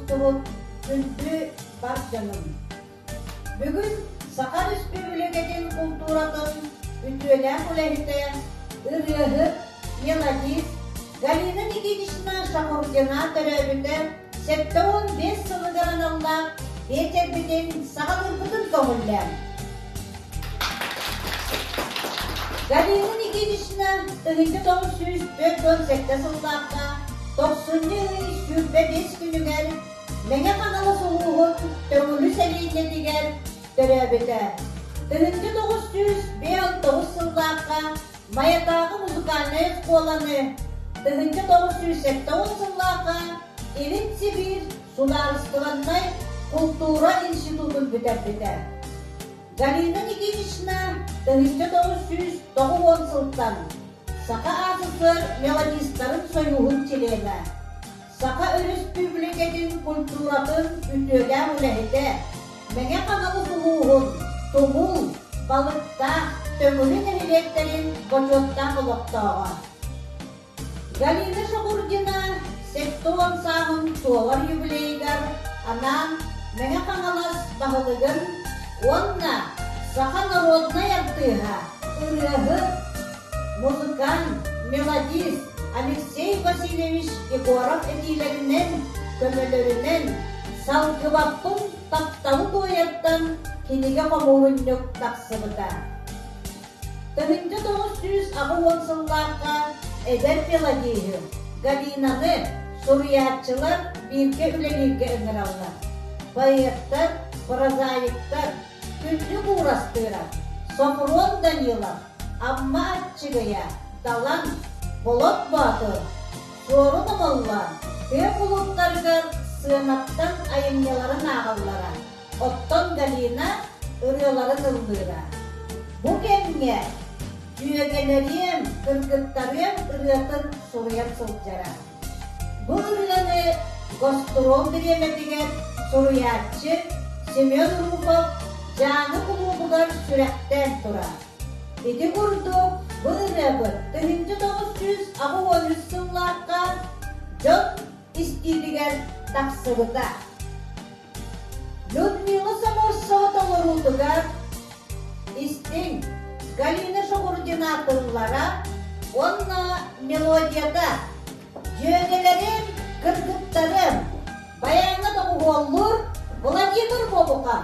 мустубут күндү бар дьонум! Бүгүн Саха Өрөспүүбүлүкэтин култууратын үтүөлээх үлэһитэ, ырыаһыт, мелодист Галина Никитична Шахурдина төрөөбүтэ 75 сылыгар аналлаах биэчэрбитин саҕалыырбытын көҥүллээн. Галина Никитична 1947 сыллаахха тохсунньу ый 25 күнүгэр Мэҥэ Хаҥалас улууһун Төҥүлү сэлиэнньэтигэр төрөөбүтэ. 1959 сыллаахха Майатааҕы музыкальнай оскуоланы, 1970 сыллаахха Илин Сибиир судаарыстыбаннай култуура институтун бүтэрбитэ. Галина Никитична 1990 сылтан Саха АССР мелодистарын сойууһун чилиэнэ, Саха Өрөспүүбүлүкэтин культуратын үтүөлээх үлэһитэ, Мэҥэ Хаҥалас улууһун Тумул, Балыктаах, Төҥүлү нэһилиэктэрин бочуоттаах олохтооҕо. Галина Шахурдина 70 сааһын туолар юбилейыгар анаан Мэҥэ Хаҥалас баһылыгын уонна саха народнай артыыһа, ырыаһыт, музыкант, мелодист Алексей Васильевич Егоров этиилэринэн, көмөлөрүнэн «Салгыбаппын тапталы туойартан» кинигэ хомуурунньук тахсыбыта. 1980 сыллаахха эдэр мелодиһы Галинаны суруйааччылар бииргэ үлэлииргэ ыҥыраллар. Поэттар, прозаиктар Күндү Куурастыыра, Сопрун Данилов, Амма Аччыгыйа, Далан, Болот Боотур, Суорун Омоллоон тыа кулууптарыгар сыанаттан айымньыларын ааҕаллара, оттон Галина ырыаларын ыллыыра. Бу кэмҥэ Дьүөгэлэриэм, кыргыттарыам ырыатын суруйан сылдьара. Бу ырыаны гостуруол бириэмэтигэр суруйааччы Семен Руфов Дьааҥы кулуубугар сүрэхтээн турар. Ити курдук бу ырыабыт 1983 сыллаахха дьон истиитигэр тахсыбыта. Людмила Саморсова толоруутугар истиҥ Галина Шахурдина тыллара уонна мелодията Дьүөгэлэрим, кыргыттарым, баяҥҥа доҕуһуоллуур Владимир Бобука.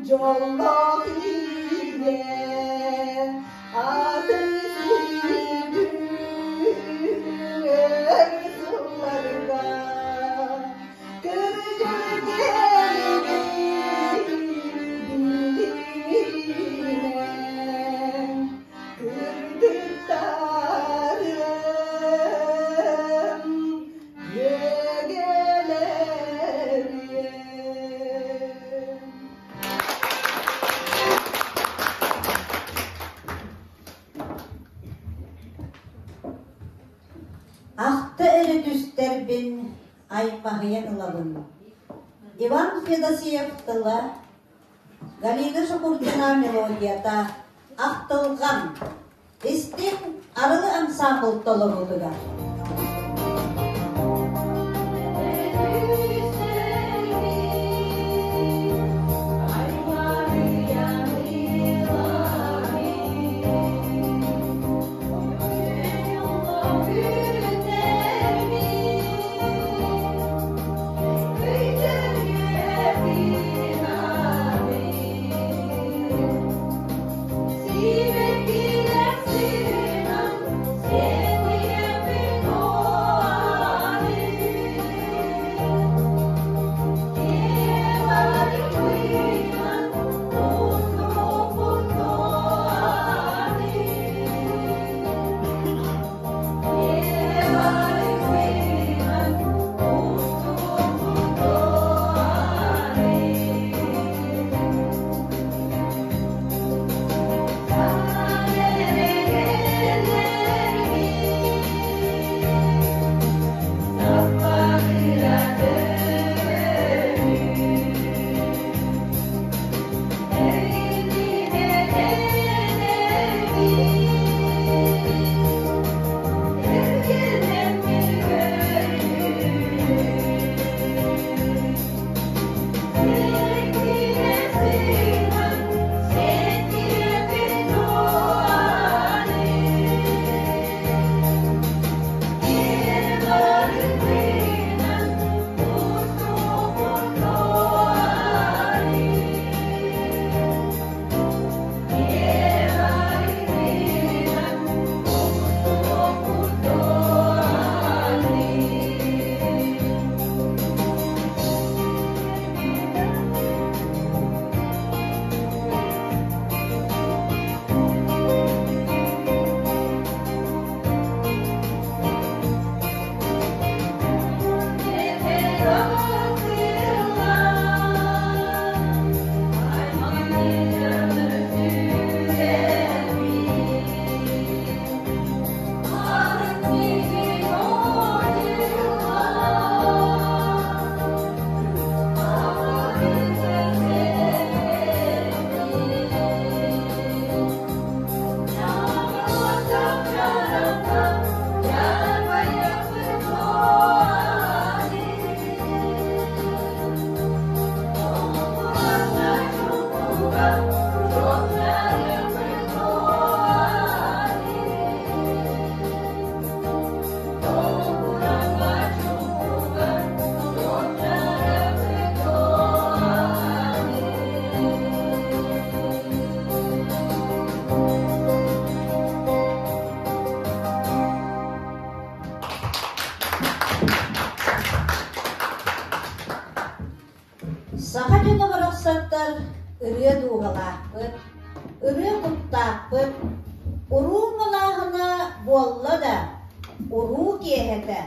Дьоллоох ийэ атын сүүрэр сылларга кырдьар билимэн кыргыттарым дьүөгэлэрим. Ахта эрэ түстэрбин аймаһыйан ылабын. Иван Федосеев тыла, Галина Шукурдина мелодията «Ахтылҕан» истиҥ арылы ансаамбыл толоруутугар. Саха дьоно барахсаттар ырыа дууһалаахпыт, ырыа куттаахпыт, уруу малааһына буолла да, уруу киэһэтэ,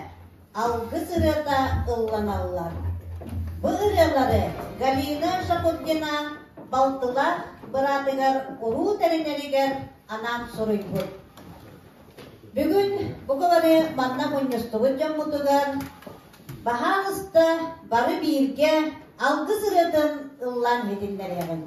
алгыс ырыата ылланаллар. Бу ырыалары Галина Шакурдина балтылаах быраатыгар уруу тэринэригэр анаан суруйбут. Бүгүн бука бары манна мунньустубут дьоммутугар баһаалыста бары бииргэ алгыс ырыатын ыллаан иһитиннэриэҕиҥ.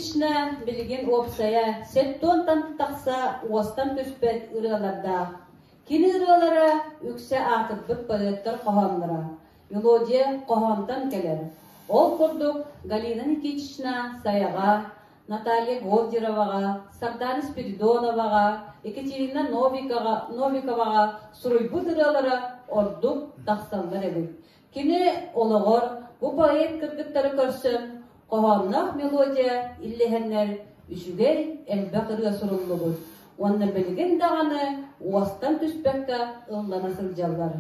Никитична билигин уопсайа сеттуонтан тахса уостан түспэт ырыалардаах. Кини ырыалара үксэ аатырбыт поэттар хоһоонноро, мелодия хоһоонтон кэлэр. Ол курдук Галина Никитична Сайаҕа, Наталья Гордероваҕа, Сардана Спиридоноваҕа, Екатерина Новиковаҕа суруйбут ырыалара ордук тахсаллар эбит. Кини олоҕор бу поэт кыргыттары көрсөн, хоһоонноох мелодия иллэһэннэр үчүгэй элбэх ырыа суруллубут уонна билигин даҕаны уостан түспэккэ ыллана сылдьаллар.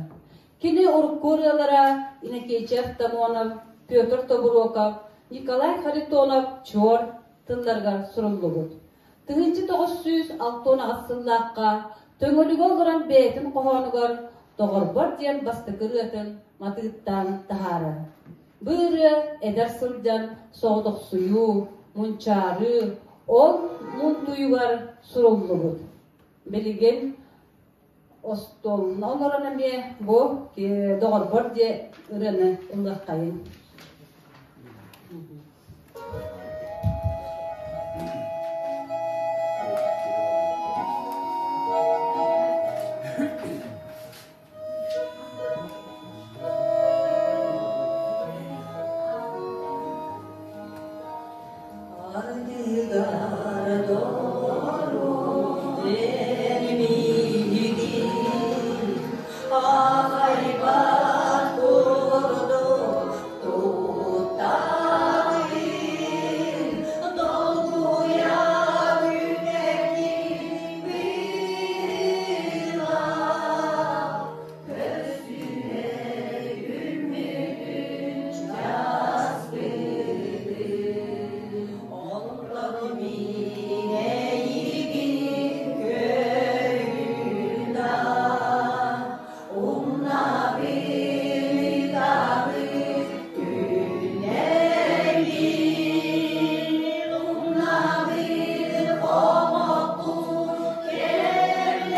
Кини урукку ырыалара Иннокентий Автомонов, Петр Тобуруокап, Николай Харитонов чуор тылларыгар суруллубут. 1968 сыллаахха Төҥүлүгэ олорон бэйэтин хоһоонугар «Доҕорбор» диэн бастакы ырыатын матыыптаан таһаарар. Бу ырыа эдэр сылдьан соҕотохсуйуу, мунчаарыы, ол муунтуйугар суруллубут. Билигин остуолуна олорон эмиэ бу «Доҕорбор» диэн ырыаны ыллыаххайыҥ. Ардыгар доҕорум эн миигин аҕайбат курдук туттаҕын долгуйа күүтэккин быылаах көстүбэт күммүтүн часпытын онтон мин эйигин көрүнэ Умнабын ытабын күннэбин, умнабын хомоппут кэмнэрбин,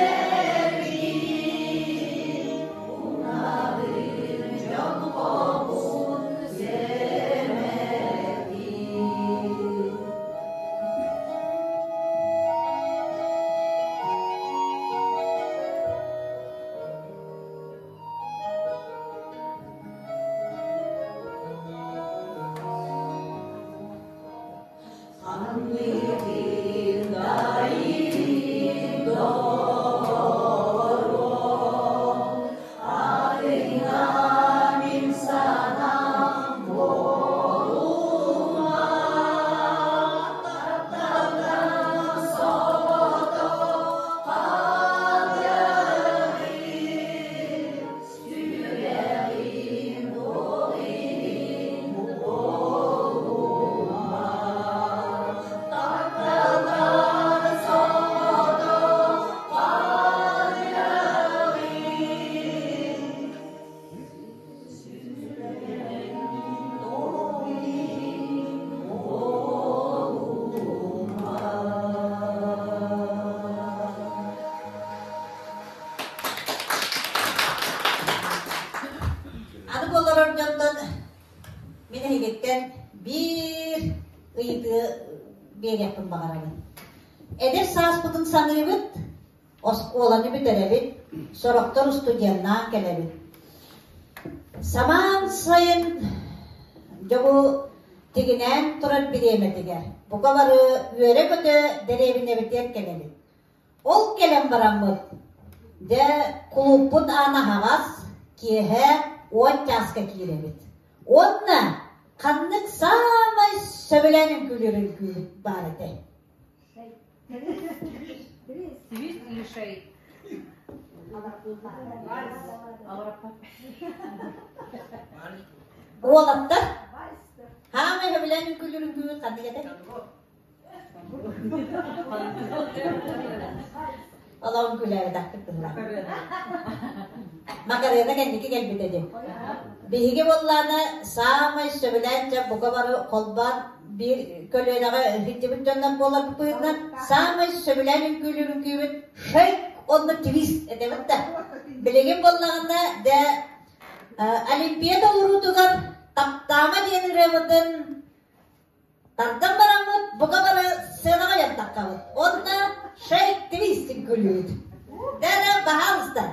умнабын дьон хомун сэмэбин. Ханныгын доҕорум, атыҥа мин санаам буолума. Тапталлаах соҕотох хаалыаҕын, сүрэҕим ол иһин буолума. Тапталлаах соҕотох хаалыаҕын, Аны олорор дьонтон мин эһигиттэн биир ыйытыы биэриэхпин баҕарабын. Эдэр сааспытын саныыбыт, Оскуоланы бүтэрэбит, сорохтор студеннаан кэлэбит. Самаан сайын дьобу тигинээн турар бириэмэтигэр бука бары үөрэ-көтө дэриэбинэбитигэр кэлэбит. Ол кэлэн бараммыт, дьэ, кулууппут аана аһаҕас, киэһэ 10 чааска киирэбит. Уонна ханнык саамай сөбүлээн үҥкүүлүүр үҥкүүбүт баар этэй? Свист или шейк? Уолаттар, хаамай сөбүлээн үҥкүүлүүр үҥкүүгүт ханнык этэй? Олоҕун күлээбэтэхпит быһыылаах. Макарена кэнники кэлбитэ дии. Биһиги буоллаана саамай сөбүлээн дьэ бука бары холбоон биир көлүөнэҕэ сылдьыбыт дьоннор буоларбыт быһыытынан саамай сөбүлээн үҥкүүлүүр үҥкүүбүт шейк уонна твист этэбит да. Билигин буоллаҕына дэ Олимпиада уруутугар таптаама диэн ырыабытын Тардан бараммыт бука бары сыанаҕа янтаххабыт. Онно шейк твистинг күлүүт. Дэрэ, баһаалыста.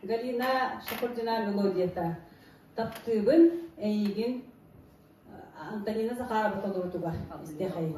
Галина Шахурдина мелодията. Таптыыбын эйигин Антонина Захарова толорутугар истиэхэйин.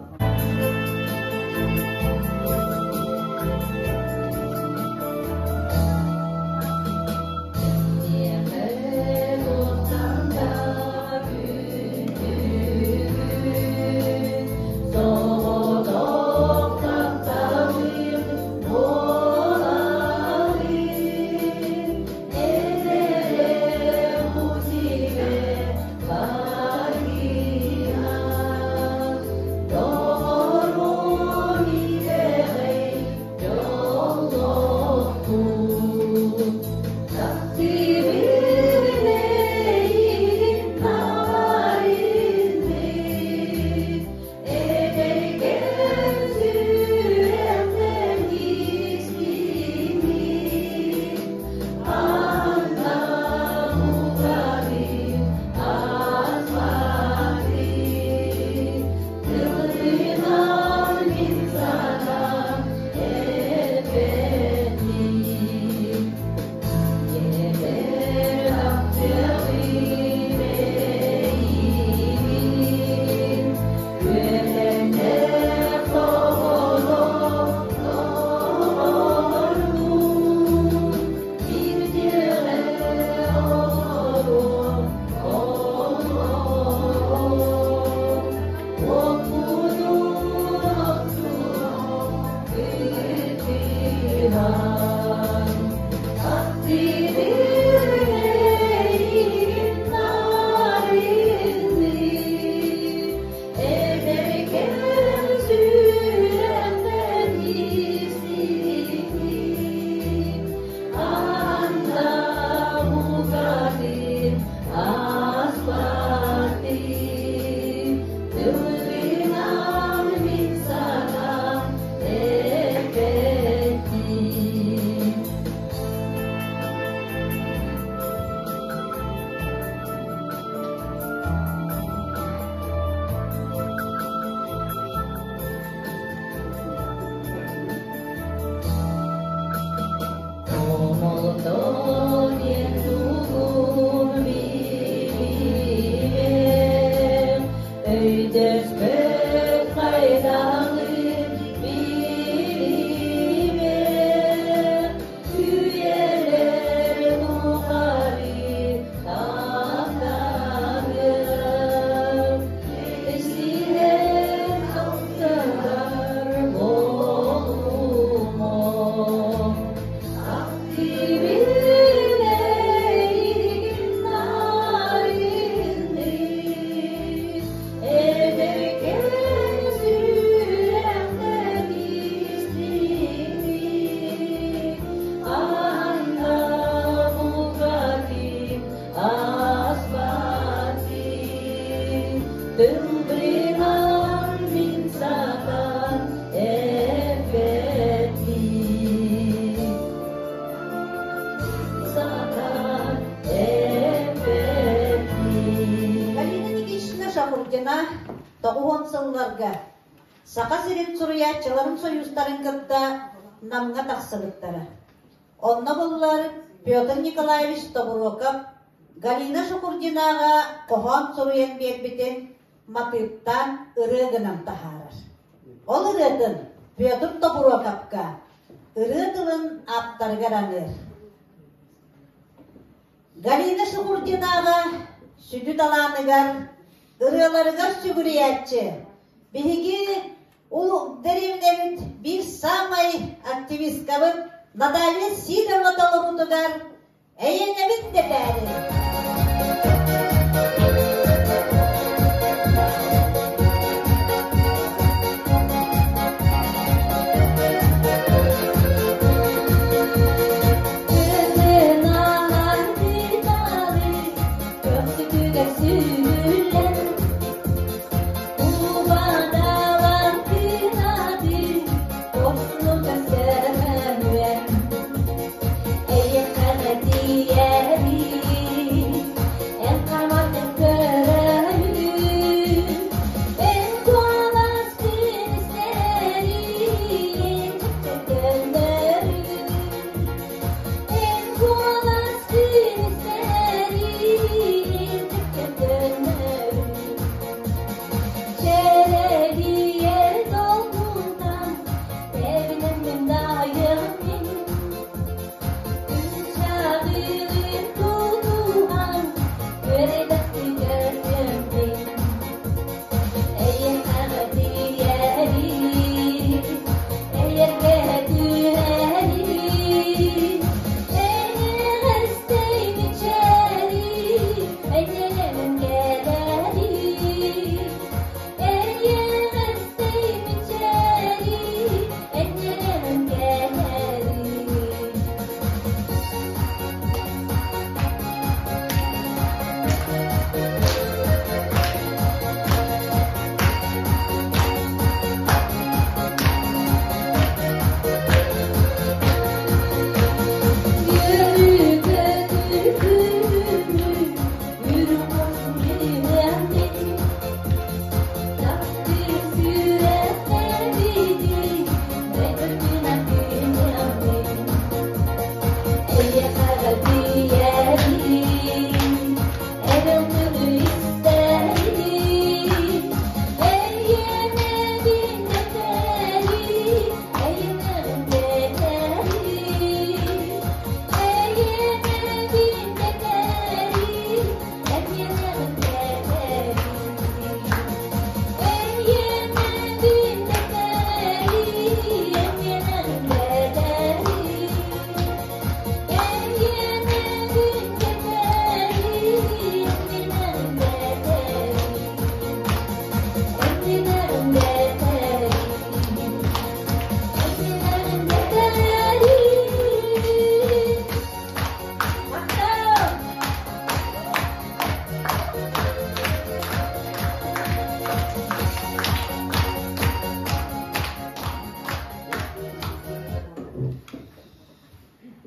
Өйдөспөт хайдаҕый билимэ, Үйэлэр тухары таптаһыам. Сирэн аттыгар буолумо, Тылбынан мин сатан эппэппин Сатан эппэппин Галина Никитична Шахурдина тоҕуһун сылларга Саха сирин суруйааччыларын сойуустарын кытта Намҥа тахсыбыттара. Онно буллар Петр Николаевич Тобуруокап Галина Шахурдинаҕа хоһоон суруйан биэрбитин матыыптаан ырыа гынан таһаарар. Ол ырыатын Петр Тобуруокапка ырыа тылын ааптарыгар аныыр. Галина Шахурдинаҕа сүдү талааныгар, ырыаларыгар сүгүрүйээччи биһиги Улуу дэриэбинэбит биир саамай активисткабыт Наталья Сидорова толоруутугар Эйэнэбит дэтээри!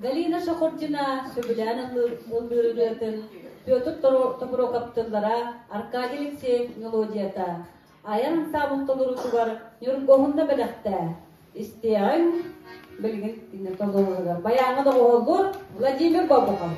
Галина Шахурдина сөбүлээн ыллыыр ырыатын Петр Тобуроков тыллара, Аркадий Алексеев мелодията айан ансаамбыл толоруутугар Ньургуһунна бэлэхтээ. Истиэҕиҥ билигин кинини толоруутугар байааҥҥа доҕуһуоллуур Владимир Бобухов.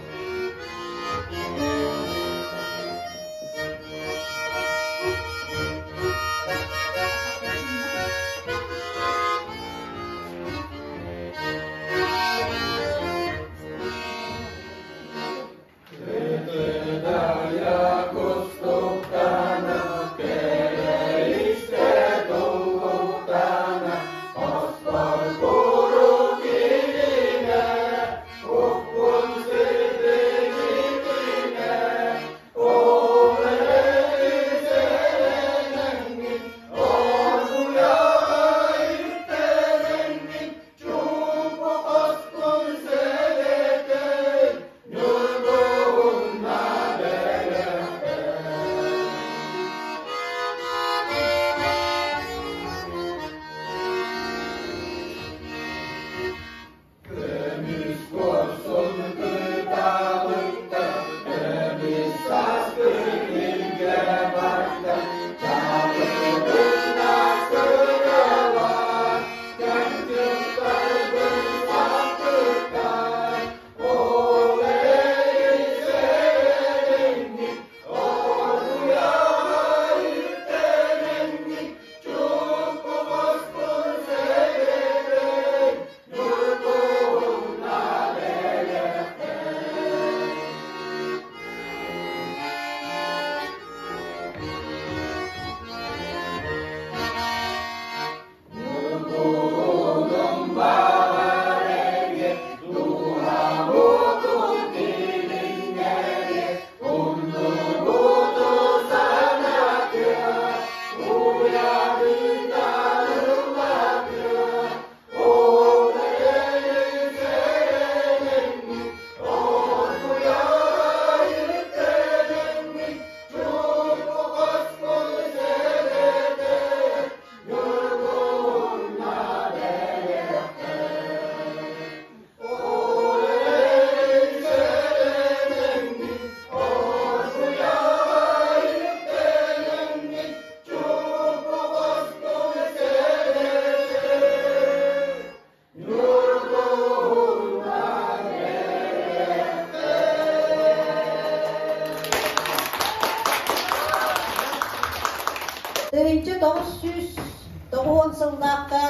1990 сыллаахха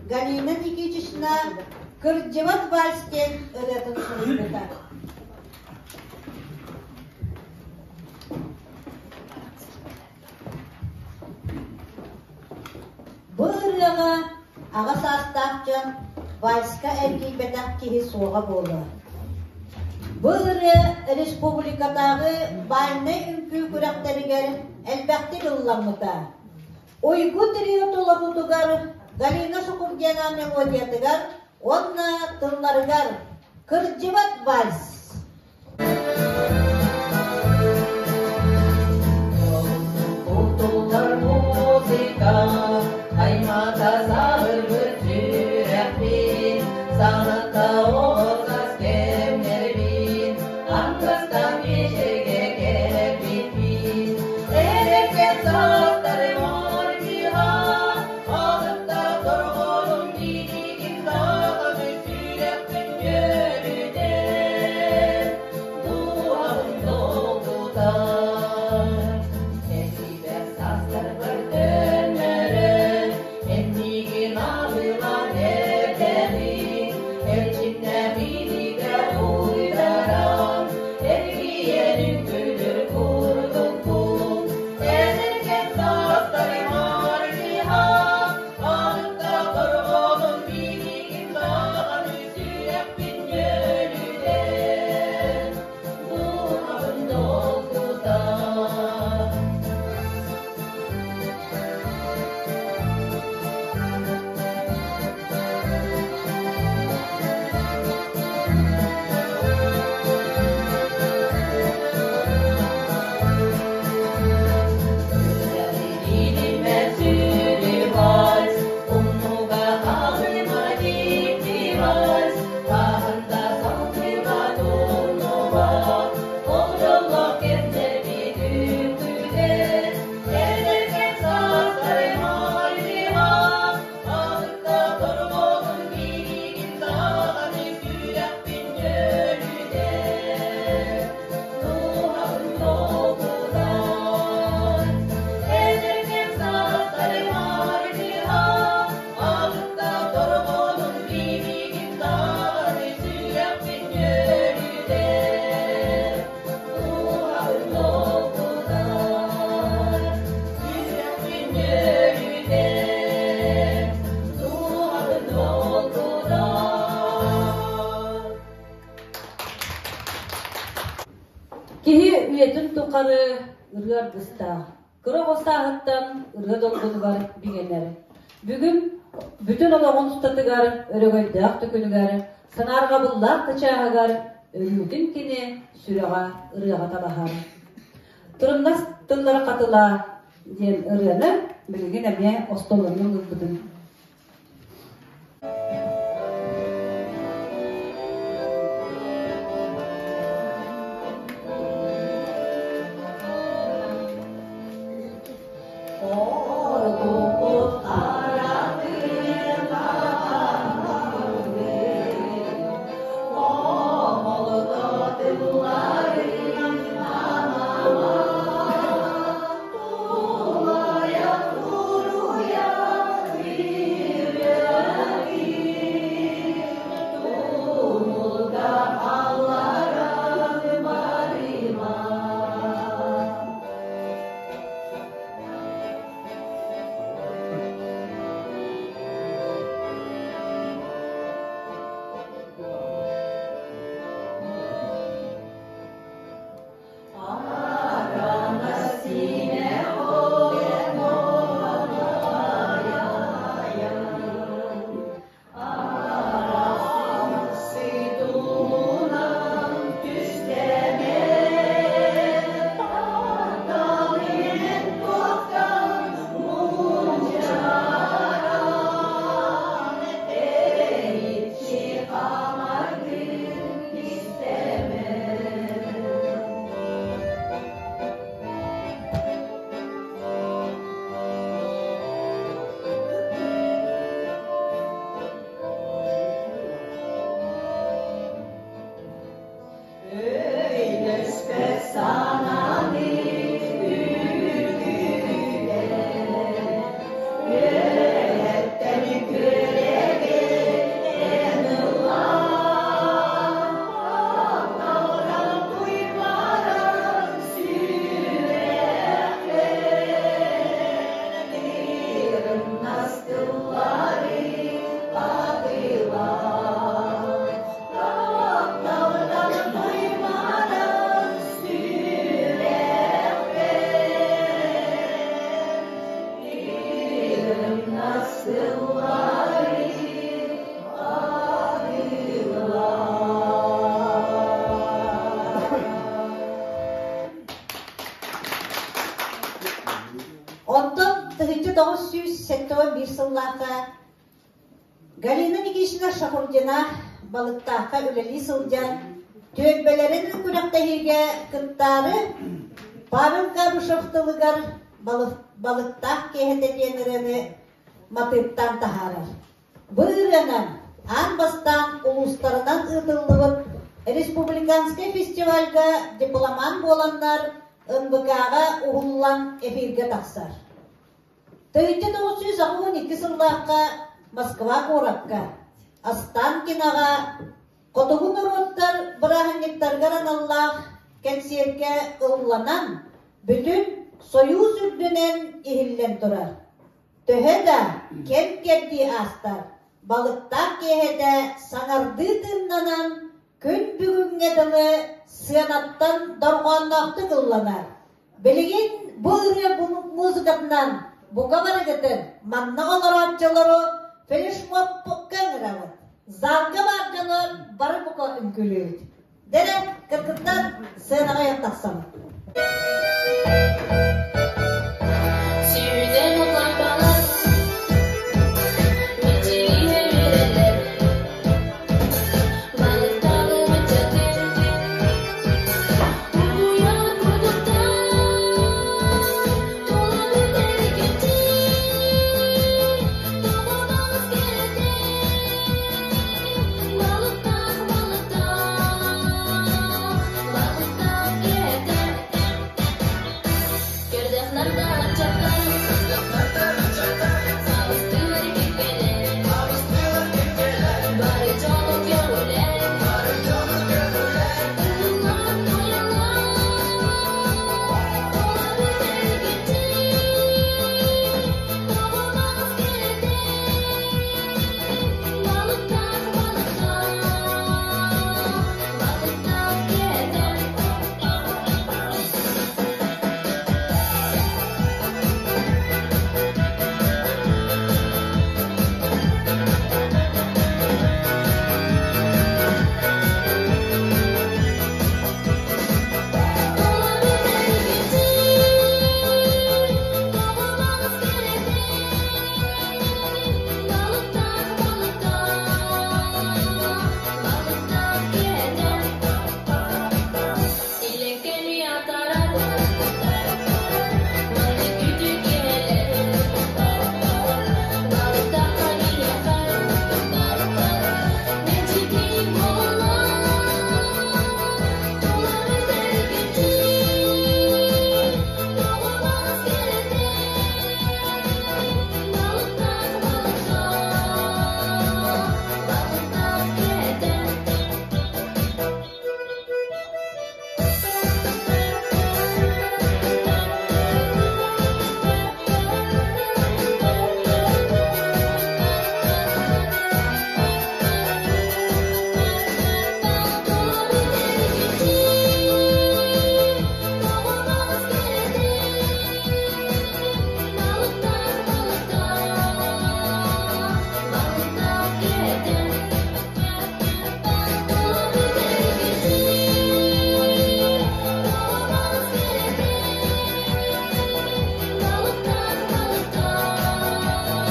Галина Никитична «Кырдьыбат вальс» диэн ырыатын суруйбута. Бу ырыаҕа аҕа саастаах дьон вальска эргийбэтэх киһи суоҕа буолуо. Бу ырыа республикатааҕы бальнай үҥкүү күрэхтэригэр элбэхтик ылламмыта. Уйгу трио толоруутугар Галина Шукурдина мелодиятыгар уонна тылларыгар «Кырдьыбат вальс» Кутуллар музыка, аймата саһырбыт сүрэхпин, саната оҕосас кэмнэрбин, ангастан биэчэргэ кэлбиппин. Эрэккэ саастарым оргиха, алыпта торҕонум бииригин даҕаны сүрэхпин үөрүтэр. Дууһабын долгутар, Эсибэх састарбар төннөрөн, Эн миигин абылаан эрдэҕиҥ, Эрчимнээх илиигэ уйдаран, Эргийэн үҥкүүлүүр курдукпун. Эдэркэм саастарым аргыһа, Аныта торҕонун бииригин даҕаны сүрэхпин үөрүтэр, дууһабын долгутар. Илиммэ сүрү вальс, умнуга хаалыма дьикти вальс, хаһан да салгыма тумнубат, ол дьоллоох кэмнэрбит үҥкүүтэ, эдэркэм саастарым ардыга, алыкта торҕонун бииригин даҕаны сүрэхпин үөрүтэр, дууһабын долгутар. Эдэркэм саастарым ардыга, алыкта торҕонун бииригин даҕаны сүрэхпин үөрүтэр, дууһабын долгутар. Сүрэхпин үөрүтэр, дууһабын долгутар. Киһи үйэтин тухары ырыа аргыстаах, кыра оҕо сааһыттан ырыа долгунугар бигэнэр. Бүгүн бүтүн олоҕун устатыгар өрөгөйдөөх төкүнүгэр, санаарҕабыллаах кычааһыгар өрүүтүн кини сүрэҕэ ырыаҕа талаһар. Тырымнас тыллары хатылаа диэн ырыаны билигин эмиэ остуолунан ылбытым. Оргуппут харатын Омолото тылларын анама Тулайа туруйа Тумулга алларан барыма. Тырымнас тыллары атыылаа. Онтон 1971 сыллаахха Галина Никитична Шахурдина Балыктаахха үлэлии сылдьан, түөлбэлэрин күрэхтэһиигэ кыттаары Павел Габышев тылыгар «Балыктаах киэһэтэ» диэн ырыаны матыыптаан таһаарар. Бу ырыанан аан бастаан улуустарынан ыытыллыбыт республиканскай фестивальга дипломант буоланнар НВК-ҕа уһуллан эфиргэ тахсар. 1982 сыллаахха Москва куоракка Останкиноҕа хотугу норуоттар бырааһынньыктарыгар аналлаах кэнсиэркэ ылланан, бүтүн Сойуус үрдүнэн иһиллэн турар. Төһө да кэм-кэрдии аастар, балыктаах киэһэтэ саҥардыы тыыннанан, күн бүгүҥҥэ дылы сыанаттан дорҕоонноохтук ылланар. Билигин бу ырыа музыкатынан бука барыгытын манна олорооччулару флешмобпукка ыҥырабыт. Залга баар дьону бары бука үҥкүүлүүбүт. Дэрэ, кыргыттар сыанаҕа тахсабыт. Сүүнэ лампалар, мичийэ үөрэллэр, балыктаҕы ыччаты уйар курдуктар, тула бүтэргитин, тоҕо балык кэлэтэ, балыктаах, балыктаах, балыктаах киһитэ. Көрдөх нардааччаттар, хабыстыылар киккэлэр, бары дьону көҕүлэр, ыллаан туйаллар, тула бүтэргитин, тоҕо балык кэлэтэ, балыктаах, балыктаах, балыктаах киһитэ. Тула бүтэргитин, тоҕо балык кэлэтэ, балыктаах, балыктаах, балыктаах киһитэ. Илэккэни атарар, маннык үтүө киһилэр, балыктаахха миэхэ, мэлдьитин буолла, тула бүтэргитин, тоҕо балык кэлэтэ, балыктаах, балыктаах, балыктаах киһитэ. Тула бүтэргитин, тоҕо балык кэлэтэ, балыктаах, балыктаах, балыктаах киһитэ. Тула бүтэргитин, тоҕо балык кэлэтэ, балыктаах, балыктаах, балыктаах киһитэ. Балыктаах, балыктаах, балыктаах киһитэ.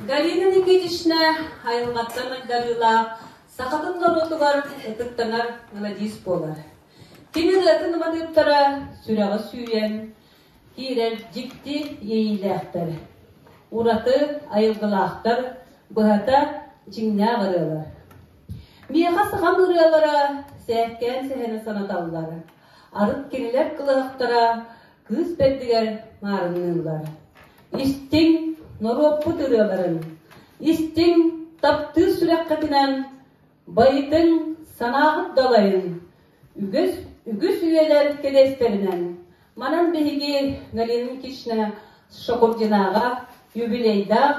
Галина Никитична айылҕаттан айдарыылаах сахатын норуотугар ытыктанар мелодист буолар. Кини ырыатын ыматыыптара сүрэҕи сүүйэн киирэр дьикти иэйиилээхтэр, ураты айылгылаахтар, быһата дьиҥнээх ырыалар. Миэхэ сахам ырыалара сээккээн сэһэни санаталлар. Арыт кинилэр кылыһахтара кыыс бэрдигэр маарынныыллар. Истиҥ норуоппут ырыаларын, истиҥ таптыыр сүрэххитинэн байытыҥ, санааҕыт далайын, үгүс, үгүс үйэлэр кэриэстэринэн Манан биһиги Галина Никитична Шокурдинаҕа юбилейдаах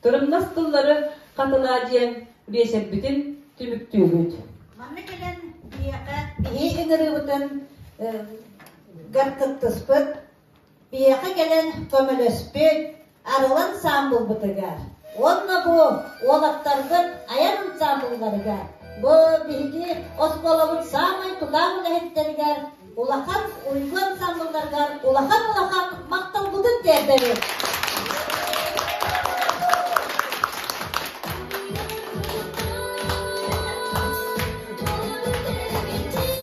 тырымнас тыллары хатылаа диэн биэчэрбитин түмүктүүбүт. Манна кэлэн биһиэхэ биһи ыҥырыыбытын гар кыттыспыт, биһиэхэ кэлэн көмөлөспүт, арылан саамбылбытыгар уонна бу уолаттарбыт айар ансаамбылларыгар, бу биһиги оскуолабыт саамай тутаах үлэһиттэригэр, улахан уйгу ансаамбылларыгар улахан-улахан махталбытын тиэрдэбит.